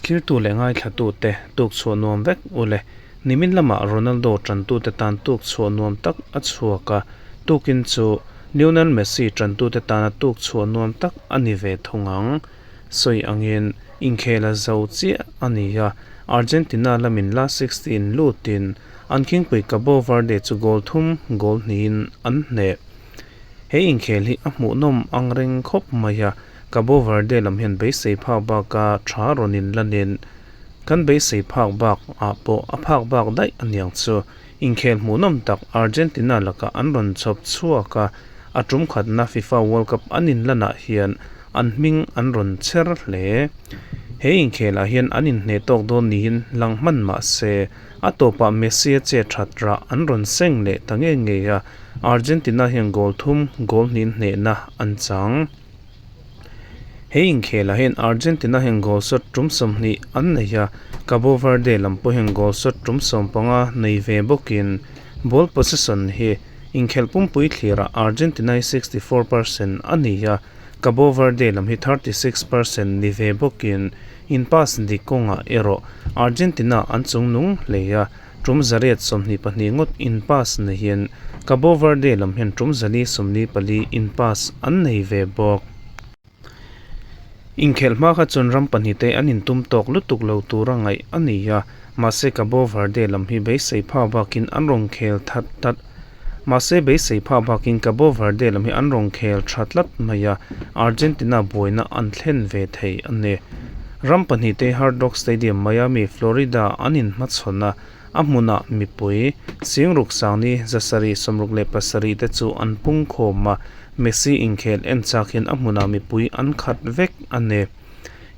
Thlirtu leh ngaithlatute tuk chhuah nuam vek ule. Nimin lamah Ronaldo tantute tan tuk chhuah nuam tak a chhuak a, tukin chu Lionel Messi tantute tana tuk chhuah nuam tak a ni ve thung ang. Sawi angin inkhel a zo chiah a ni a, Argentina lamin last 16 lutin an khingpui Cabo Verde chu goal thum goal hnihin an hneh. He inkhel hi a hmuhnawm ang reng khawp mai a, Cabo Verde lam hian beisei phak baka tha rawn in lanin kan beisei phak bak ah pawh a phak bak daih a niang chu. Inkhel hmuhnawm tak Argentina lakah an rawn chhawp chhuak a, a tum khatna FIFA World Cup an inlanah hian an hming an rawn chher hle. He inkhelah hian an inhneh tawk dawn niin lang hman mah se, a tawpah Messi-a che that rah an rawn seng leh ta ngei ngei a, Argentina hian goal thum, goal hnih hnehna an chang. He inkhelah hian Argentina hian goal shot tum 20 an nei a, Cabo Verde lam pawh hian goal shot tum 15 nei ve bawkin ball possession hi inkhelh pumpui thlirah Argentina hi 64% a ni a, Cabo Verde lam hi 36% ni ve bawkin in pass dik kawngah erawh Argentina an chungnung hle a, tum 822 ngawt in pass neiin Cabo Verde lam hian tum 444 in pass an nei ve bawk. Inkhelh hma kha chuan ram pahnih te an intum tawk lutuk lo tura ngaih a ni a, mahse Cabo Verde lam hi beisei phak bakin an rawn khel that tlat. Mahse beisei phak bakin Cabo Verde lam hi an rawn khel tha tlat mai a, Argentina buaina an thlen ve thei a ni. Ram pahnih te Hard Rock Stadium, Miami, Florida an inhmachhawn a, a hmunah mipui Singruk Sangni 767 te chu an pung khawm a, Messi inkhel en chak hian a hmunah mipui an khat vek a ni.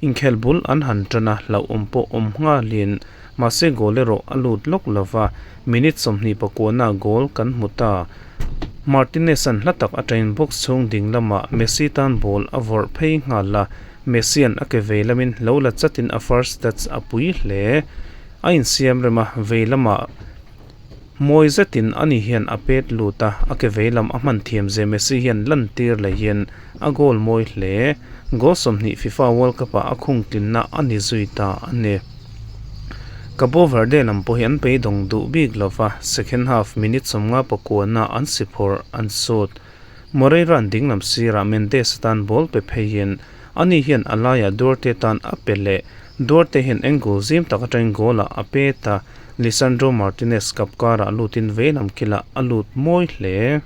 Inkhel bul an han tan a, hlauhawm pawh awm nghalin mahse goal erawh a lut lawk lo va, minute 29 ah goal kan hmu ta. Martinez-a'n hla tak atangin box chhung ding lamah Messi tan ball a vawrh phei nghal a, Messi-a'n a ke vei lamin lo la chatin a first touch a pui hle. A insiam rem a, vei lamah mawi zetin ani hian a pet lut a, a ke vei lam a hman thiam ze Messi hian lantir lehin a goal mawi hle. Goal 20 FIFA World Cup-ah a khung tlinna a ni zui ta a ni. Cabo Verde lam pawh hi an beidawng duh bik lo va, second half minute 59 na an si phawrh an sut. Moreira-a'n dinglam sirah Mendes atan ball pe pheiin ani hian a laiah Duarte tan a pe leh. Duarte hian angle zim tak atangin goal-ah a pet a, Lisandro Martinez kap karah lutin veilam kilah a lut mawi hle.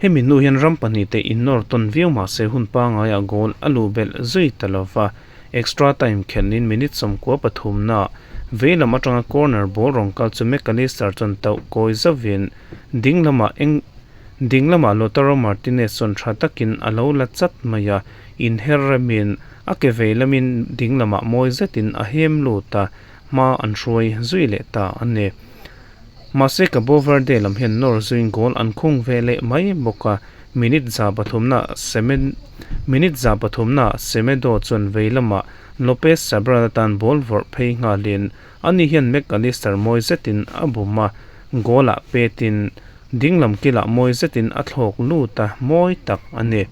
Hemi hnu hian ram pahnih te innawr tawn viau mah se hun pangaiah goal a luh belh zui ta lo va, extra time khelhin minute 93 naah veilam atanga corner ball rawn kal chu Mac Allister chuan tauh kawi zauhin ding lamah eng ding lamah Lautaro Martinez chuan tha takin a lo la chat mai a, inher remin a ke vei lamin ding lamah mawi zetin a hem lut a, hma an hruai zui leh ta a ni. Mahse Cabo Verde lam hian nawr zuiin goal an khung ve leh mai bawk a, minute 300 Semed minute 300 Semedo chuan vei lamah Lopez Cabral atan ball vawrh phei nghalin ani hian Mac Allister mawi zetin a bum a, goal ah petin ding lam kilah mawi zetin a thlawk lut a, mawi tak a ni.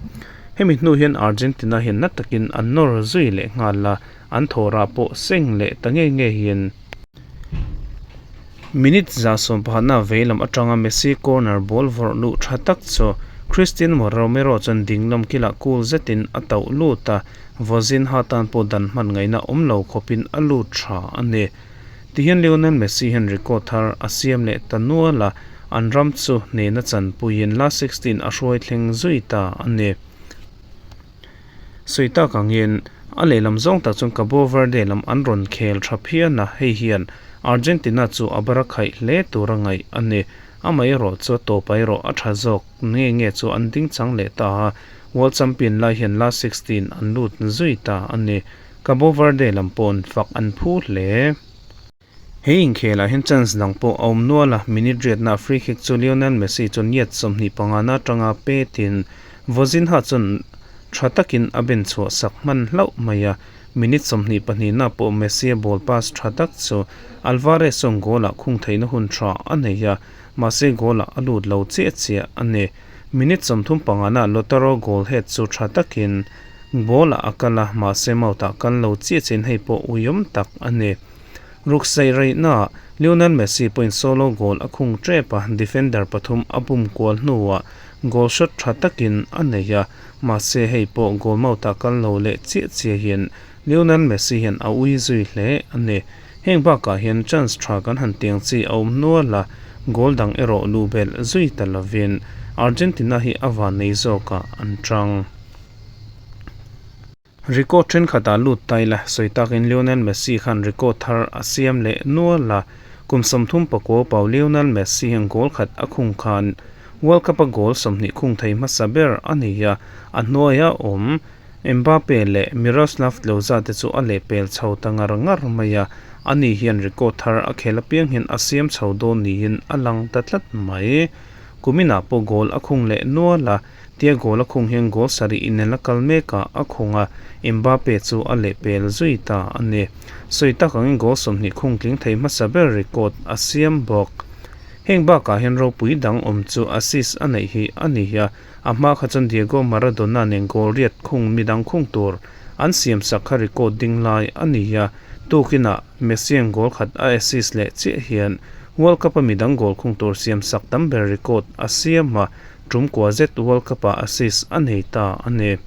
Hemi hnu hian Argentina hian na takin an nawr zui leh nghal a, an thawhrah pawh seng leh ta ngei ngeiin. Minute 11 na veilam atanga Messi corner ball vawrh luh tha tak chu Cristian Romero chuan dinglam kilah cool zetin a tauh lut a, Vozinha tan pawh dan hman ngaihna awm lo khawpin a lut tha a ni. Tihian Lionel Messi hian record thar a siam leh ta nual a, an ram chu hnehna chanpuiin last 16 a hruai thleng zui ta a ni. Sawi tak angin a lehlam zawng tak chuan Cabo Verde lam an rawn khel tha phian a, hei hian Argentina chu a bara khaih hle tur a ngaih a ni. Amaherawh chu a tawp erawh a tha zawk nge nge chu an ding chang leh ta a, World Champion lai hian last 16 an lut zui ta a ni. Cabo Verde lam paw'n fak an phu hle. He inkhelah hian chance dang pawh a awm nual a, minute riatna free kick chu Lionel Messi chuan yard 25 na atanga petin Vozinha chuan tha takin a ben chhuah sak hman hlauh mai a, minute 22 na pawh Messi a ball pass tha tak chu Alvarez chuan goal ah khung theihna hun tha a nei a, mahse goal ah a lut lo chiah chiah a ni. Minute 35 na Lautaro goal head chu tha takin. Ball ah a kal a, mahse mouth ah kal lo chiah chiahin hei pawh uiawm tak a ni. Ruksaih reihna ah Lionel Messi pawhin solo goal a khung tep a, defender pathum a bum kual hnuah goal shot tha takin a nei a, mahse hei pawh goal mouth ah kal lo leh chiah chiahin Lionel Messi hian a ui zui hle a ni. Heng bakah hian chance tha kan han tiang chi a awm nual a, goal dang erawh luh belh zui ta lovin Argentina hi a vannei zawkah an tang. Record thenkhatah lut ta ila, sawi takin Lionel Messi khan record thar a siam leh nual a, kum 39 pau Lionel Messi hian goal khat a khung khan World Cup-a goal 20 khung thei hmasa ber a ni a, a hnuaia awm Mbappe leh Miroslav Klose te chu a lehpel chho ta ngar ngar mai a, ani hian record thar a khel apiang hian a siam chho dawn niin a lang ta tlat mai. Kuminah pawh goal a khung leh nual a, tia goal a khung hian goal sarih inel a kal mekah a khung a, Mbappe chu a lehpel zui ta a ni. Sawi tak angin goal 20 khung tling thei hmasa ber record a siam bawk. Heng bakah hian ropui dang awm chu assist a neih hi a ni a, A hma kha chuan Diego Maradona nen goal riat khung midang khung tur an siam sak kha record ding lai a ni a, tukinah Messi-a'n goal khat a assist leh chiah hian World Cup-a midang goal khung tur siam sak tam ber record a siam a, tum kua zet World Cup-ah assist a nei ta a ni.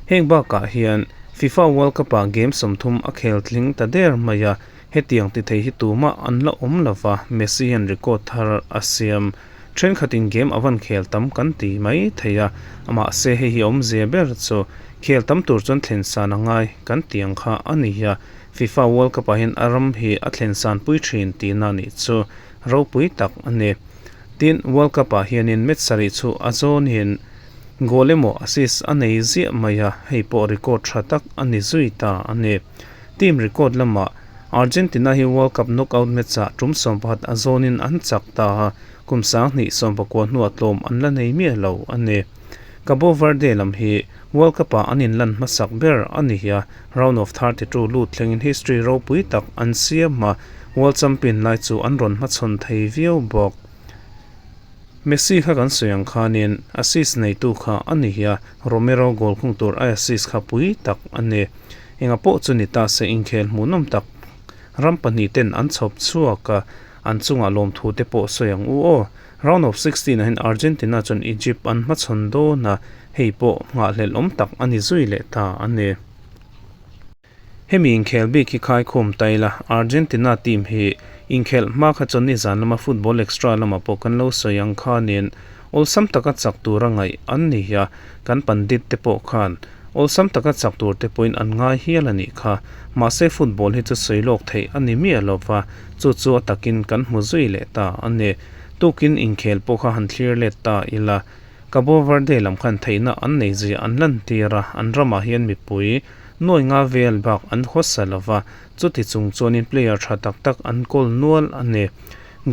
Heng bakah hian FIFA World Cup-ah game 30 a khel tling ta der mai a, hetiang ti thei hi tumah an la awm lova, Messi hian record thar a siam. Thenkhatin game a van khel tam kan ti mai thei a, mahse hei hi awmzia ber chu khel tam tur chuan thlen san a ngai kan tih ang kha a ni a, FIFA World Cup ah hian a ram hi a thlen san pui thin tihna nih chu ropui tak a ni. Tin, World Cup ah hianin match sarih chu a zawnin goal emaw assist a nei ziah mai a, hei pawh record tha tak a ni zui ta a ni. Team record lamah Argentina hi World Cup knockout match-ah tum 11 a zawnin an chak ta a, kum 2019 hnuah tlawm an la nei miah lo a ni. Cabo Verde lam hi World Cup-ah an inlan hmasak ber a ni a, round of 32 lut thlengin history ropui tak an siam a, World Champion lai chu an rawn hmachhawn thei viau bawk. Messi kha kan sawi ang khanin assist neitu kha a ni a, Romero goal khung tur a assist kha pui tak a ni. Enga pawh chu ni ta se inkhel hmuhnawm tak ram pahnih ten an chhawp chhuak a, an chungah lawmthu te pawh sawi ang u aw. Round of 16 ah hian Argentina chuan Egypt an hmachhawn dawn a, hei pawh nghahhlelh awm tak a ni zui leh ta a ni. Hemi inkhel bik hi khaikhawm ta ila, Argentina team hi inkhelh hma kha chuan nizan lama football extra lamah pawh kan lo sawi ang khanin awlsam taka chak tura ngaih an ni a, kan pandit te pawh khan awlsam taka chak tur te pawhin an ngai hial a nih kha. Mahse football hi chu sawi lawk theih a ni miah lova, chu chu a takin kan hmu zui leh ta a ni. Tukin inkhel pawh kha han thlir let ta ila, Cabo Verde lam khan theihna an nei zia an lantir a, an ramah hian mipui nuai nga vel bak an hawsa lo va, chuti chung chuanin player tha tak tak an kawl nual a ni.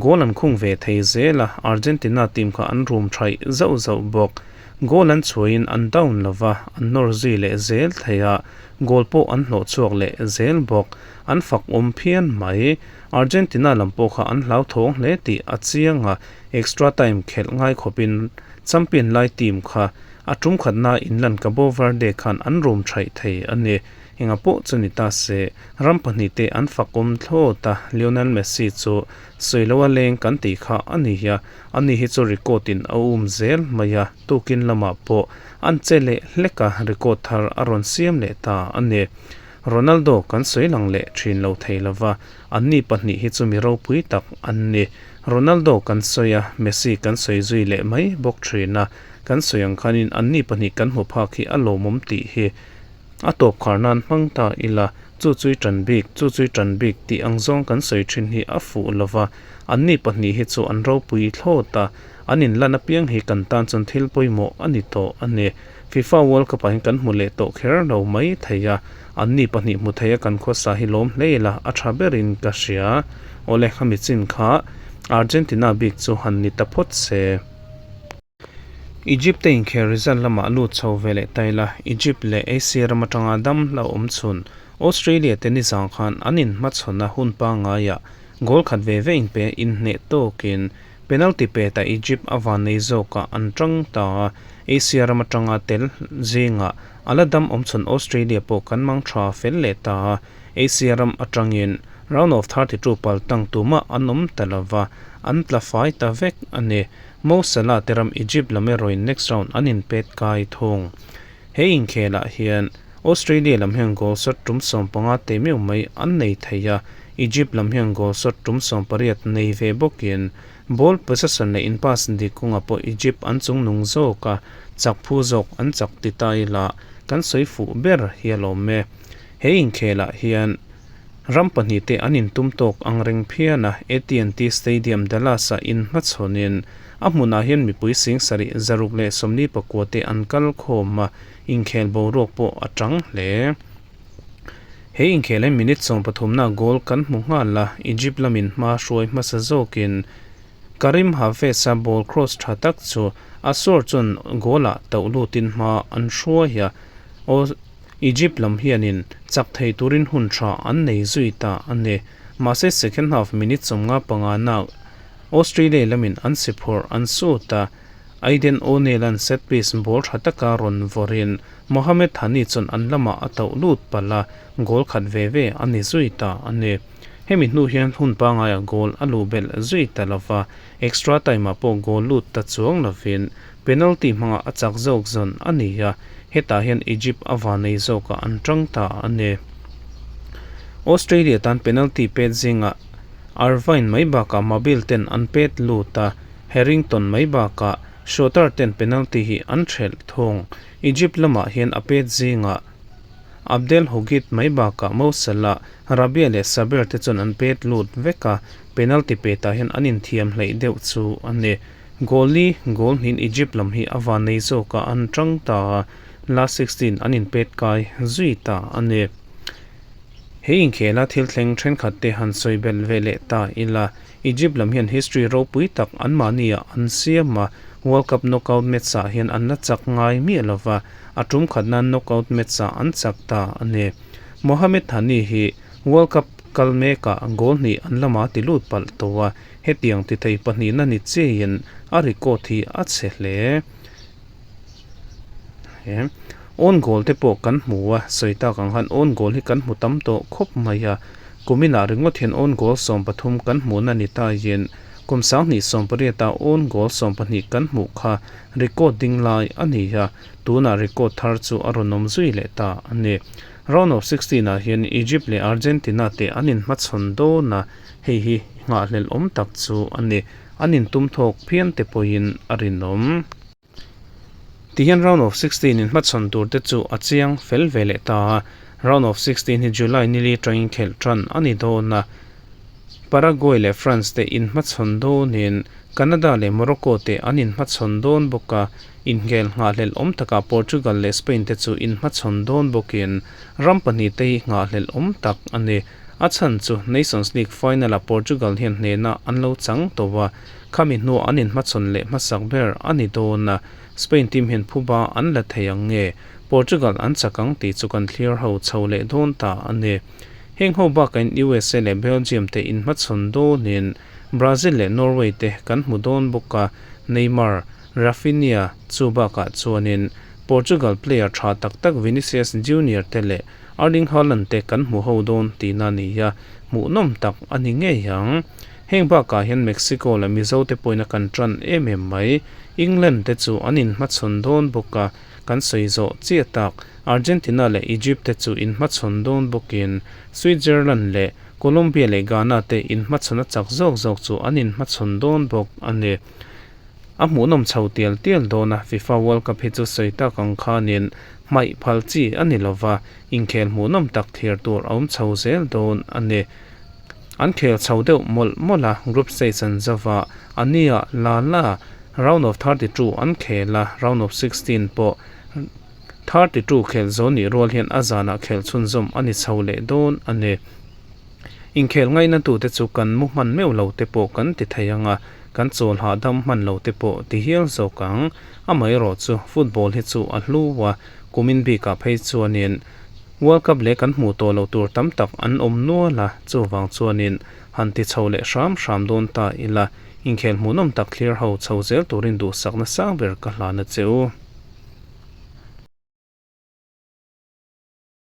Goal an khung ve thei zel a, Argentina team kha an rum thaih zauh zauh bawk. Goal an chhuahin an down lo va, an nawr zui leh zel thei a, goal pawh an hlawh chhuak leh zel bawk. An fak awm phian mai. Argentina lam pawh kha an hlauthawng hle tih a chiang a, extra time khelh ngai khawpin champion lai team kha a tum khatna inlan Cabo Verde khan an rum thaih thei a ni. Enga pawh chu ni ta se, ram pahnih te an fakawm thlawt a, Lionel Messi chu sawiloa leng kan tih kha a ni a, ani hi chu record in a um zel mai a, tukin lamah pawh an che leh hlek a, record thar a rawn siam leh ta a ni. Ronaldo kan sawi lang leh thin lo thei lova, anni pahnih hi chu mi ropui tak an ni. Ronaldo kan sawi a, Messi kan sawi zui leh mai bawk thin a, kan sawi ang khanin anni pahnih kan hmu phak hi a lawmawm tih hi a tawp khar nan hmang ta ila, chu chui tan bik, chu chui tan bik tih ang zawng kan sawi thin hi a fuh lova, anni pahnih hi chu an ropui thlawt a, an inlan apiang hi kan tan chuan thil pawimawh a ni tawh a ni. FIFA World Cup ah hian kan hmu leh tawh kher lo mai thei a, anni pahnih hmu thei a kan khawsa hi lawm hle ila a tha berin ka hria. Awle, khami chin kha Argentina bik chu han ni ta phawt se. Egypt te inkhel result lamah lut chho ve leh ta ila, Egypt leh Asia ram atanga dam hlauhawm chhun Australia te nizang khan an inhmachhawn a hun pangngaiah goal khat ve ve inpe inhneh tawkin. Penalty petah Egypt a vannei zawkah an tang ta a, Asia ram atanga tel zingah a la dam awmchhawn Australia pawh kan mang tha fel leh ta a, Asia ram atangin round of 32 pal tang tumah an awm ta lova, an tla fai ta vek a ni. Mo Salah te ram Egypt lam erawhin next round an inpet kai thung. He inkhelah hian Australia lam hian goal shot tum 15 teh meuh mai an nei thei a, Egypt lam hian goal shot tum 18 nei ve bawkin ball possession leh in pass dik kawngah pawh Egypt an chungnung zawk a, chak phu zawk an chak ti ta ila kan sawi fuh ber hi a lawm e. He inkhelah hian ram pahnihte an intum tawk ang reng phian a, AT&T Stadium Dallas-ah inhmachhawnin a hmunah hian mipui sing sarih 149 te an kal khawm a, inkhel boruak pawh a tang hle. He inkhel hi minute 13na goal kan hmu nghal a, Egypt lamin hma hruai hmasa zawkin Karim Hafez-a ball cross tha tak chu Asor chuan goal-ah tauh lutin hma an hruai a, Egypt lam hianin chak thei turin hun tha an nei zui ta a ni. Mahse second half minute 55 na Australia lamin an si phawrh an sut a, Aiden O'Neill-a'n set piece ball tha taka rawn vawrin Mohamed Hani chuan an lamah a tauh lut palh a, goal khat ve ve a ni zui ta a ni. Hemi hnu hian hun pangaiah goal a luh belh zui ta lova, extra time-ah pawh goal lut ta chuang lovin penalty hmanga a chak zawk zawn a ni a, hetah hian Egypt a vanei zawkah an tang ta a ni. Australia tan penalty pet zingah Irvine mai bakah Mabil ten an pet lut a, Harrington mai bakah Shotter ten penalty hi an thelh thung. Egypt lamah hian a pet zingah Abdel Hogit mai bakah Mo Salah, Rabia leh Saber te chuan an pet lut vek a, penalty petah hian an inthiam hleih deuh chu a ni. Goal li, goal hnin Egypt lam hi a van nei zawkah an tang ta a, last 16 an inpet kai zui ta a ni. He inkhela thil thleng thenkhat te han sawi belh ve leh ta ila, Egypt lam hian history ropui tak anmahniah an siam a, World Cup knockout match-ah hian an la chak ngai miah lova, a tum khat nan knockout match-ah an chak ta a ni. Mohamed Hani hi World Cup kal mekah goal hnih an lama ti lut palh tawh a, hetiang ti thei pahnihna ni chiaiin a record hi a chhe hle. Own goal te pawh kan hmu a, sawi tak ang khan own goal hi kan hmu tam tawh khawp mai a, kuminah ringawt hian own goal 13 kan hmuhna ni taiin kum 2018 ah own goal 12 kan hmuh kha record ding lai a ni a, tunah record thar chu a rawn awm zui leh ta a ni. Round of 16 ah hian Egypt leh Argentina te an inhmachhawn dawn a, hei hi nghahhlelh awm tak chu a ni. An intum thawk phian te pawhin a rinawm. Tihian round of 16 inhmachhawn tur te chu a chiang fel ve leh ta a, round of 16 hi July nili atangin khelh tan a ni dawn a, Paraguay leh France te inhmachhawn dawnin Canada leh Morocco te an inhmachhawn dawn bawk a, inkhel nghahhlelh awm takah Portugal leh Spain te chu inhmachhawn dawn bawkin ram pahnih te hi nghahhlelh awm tak a ni. A chhan chu Nations League final-ah Portugal hian hnehna an lo chang tawh a, Khami hnuah an inhmachhawn leh hmasak ber a ni dawn a, Spain team hian phuba an la thei ang nge, Portugal an chak ang tih chu kan thlir ho chho leh dawn ta a ni. Heng ho bakain USA leh Belgium te inhmachhawn dawnin Brazil leh Norway te kan hmu dawn bawk a, Neymar, Raphinha chu bakah chuanin Portugal player tha tak tak Vinicius Junior te leh Erling Haaland te kan hmu ho dawn tihna a ni a, hmuhnawm tak a ni ngei ang. Heng bakah hian Mexico leh Mizo te pawhin a kan tan em em mai. England te chu an inhmachhawn dawn bawk a, kan sawi zawh chiah tak. Argentina leh Egypt te chu inhmachhawn dawn bawkin Switzerland leh Colombia leh Ghana te inhmachhawn a chak zawk zawk chu an inhmachhawn dawn bawk a ni. A hmuhnawm chho tial tial dawn a, FIFA World Cup hi chu sawi tak ang khanin hmaih phal chi a ni lova, inkhel hmuhnawm tak thlir tur a awm chho zel dawn a ni. An khel chho deuh mawlh mawlh a, group stage an zo va, a nia la la round of 32 an khel a, round of 16 pawh 32 khel zo nih rual hian a zanah khel chhunzawm a ni chho leh dawn a ni. Inkhel ngaihna tute chu kan mu hman meuh lo te pawh kan ti thei ang a, kan chawl hahdam hman lo te pawh ti hial zawk ang. Amaherawh chu football hi chu a hlu a, kumin bikah phei chuanin World Cup leh kan hmuh tawh loh tur tam tak an awm nual a, chuvang chuanin han ti chho leh hram hram dawn ta ila, Inkhel hmuhnawm tak thlir ho chho zel turin duhsakna sang ber ka hlan a che u.